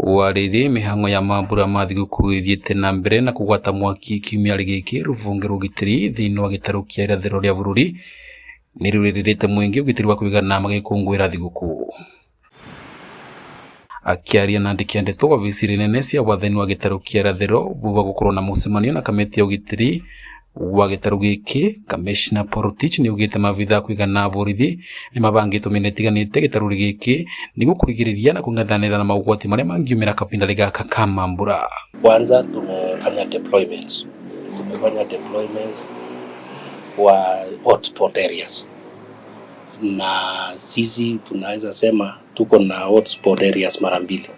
Warĩrĩ mĩhang'o ya mambura ma thigũkũ ĩthiĩte na mbere na kũgwata mwaki kiumia gĩkĩ rũvonge rwa ũgitĩri thĩinĩ wa gĩtarũ kĩa irathĩro rĩa bũrũri nĩrũrĩrĩte mũingĩ ũgitĩri wa kũigana magĩkũngũĩra thigũkũ. Akĩaria na andĩki a ndeto wabici nene cia wathani wa gĩtarũ kĩa irathĩro thutha wa gũkorwo na mũcemanio na kamĩtĩ ya ũgitĩri wa gĩtarũ gĩkĩ, Kamishna Porotich nĩaugĩte maabithaa kũigana a borithi nĩmabangĩtwo mĩena ĩtiganĩte gĩtarũ-inĩ gĩkĩ nĩguo kũrigĩrĩria na kũng'ethanĩra na maũgwati marĩa mangiumĩra kahinda gaka ka mambura. Kwanza tumefanya deployments kwa hotspot areas, na sisi tunaweza sema tuko na hotspot areas mara mbili.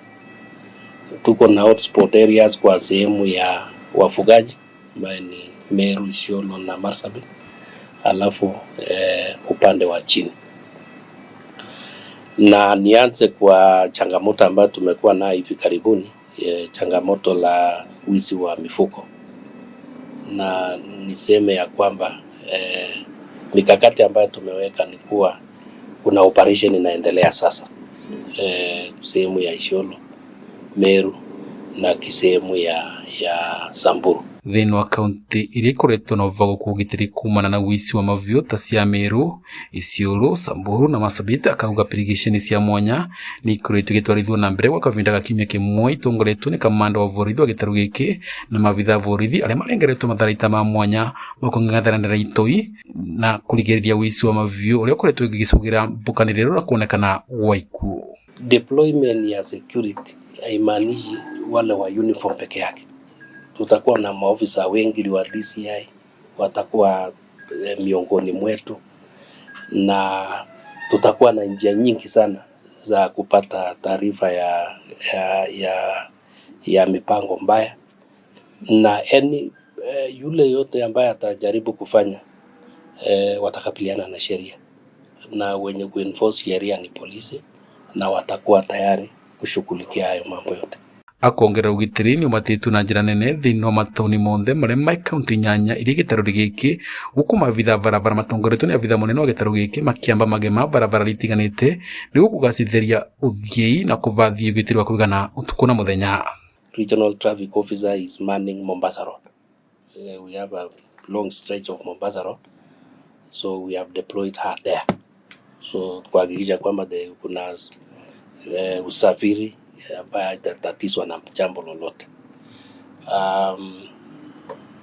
Tuko na hotspot areas kwa sehemu ya wafugaji ambaye ni Meru, Isiolo na Marsabit, alafu upande wa chini. Na nianze kwa changamoto ambayo tumekuwa nayo hivi karibuni, changamoto la wizi wa mifugo, na niseme ya kwamba mikakati ambayo tumeweka ni kuwa kuna operation inaendelea sasa sehemu ya Isiolo, Meru na kisehemu ya Samburu. Thĩinĩ wa kaunti iria ikoretwo na ũbagoku ũgitĩri kumana na ũici wa mabiũ ta cia Meru, Isiolo, Samburu na Marsabit, akauga pirigiceni cia mwanya nĩ ikoretwo igĩtwarithio na mbere gwa kahinda ga kiumia kĩmwe itongoretio nĩ kamanda wa borithi wa gĩtarũ gĩkĩ na maabithaa a borithi arĩa marengeretwo matharaita ma mwanya ma kũng'ethanĩra itoi na kũrigĩrĩria ũici wa mabiũ ũrĩa ũkoretwo ũgĩcũngĩra mbũkanĩrĩro na kuonekana gwa ikuũ. Deployment ya security haimaanishi wale wa uniform peke yake. Tutakuwa na maofisa wengi wa DCI watakuwa miongoni mwetu, na tutakuwa na njia nyingi sana za kupata taarifa ya mipango mbaya na any yule yote ambaye atajaribu kufanya watakabiliana na sheria, na wenye kuenforce sheria ni polisi, na watakuwa tayari kushughulikia hayo mambo yote. Akongerera ũgitĩri nĩ ũmatĩtwo na njĩra nene thĩinĩ wa mataũni mothe marĩa me kaunti inyanya iria gĩtarũ gĩkĩ, gũkũ maabithaa barabara matongoretio nĩ abithaa mũnene wa gĩtarũ gĩkĩ makĩamba magema barabara itiganĩte nĩguo kũgacĩrithia ũthiĩ na kũvathia ũgitĩri wa kũigana ũtukũ na mũthenya. Regional traffic officer is manning Mombasa Road. We have a long stretch of Mombasa Road, so we have deployed her there. So kuhakikisha kwamba kuna usafiri ambaye haitatizwa na jambo lolote.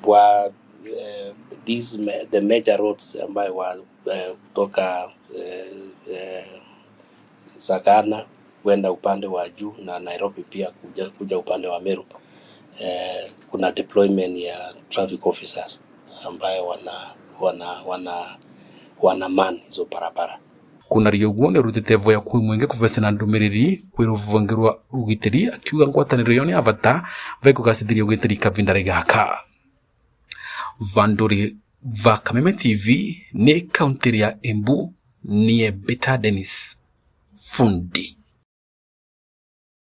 Kwa the major roads ambayo wa kutoka Sagana kwenda upande wa juu na Nairobi pia kuja upande wa Meru, kuna deployment ya traffic officers ambayo wana man hizo barabara. Kunaria ũguo nĩarutĩte voya kwĩ mũingĩ kũbecana ndũmĩrĩri kwĩ rũhonge rwa ũgitĩri, akiuga ngwatanĩro ĩyo nĩ ya bata ve kũgacĩrithia ũgitĩri kahinda gaka. Vandũri va Kameme TV nĩ kaũntĩ ya Embu, niĩ Beta Dennis Fundi.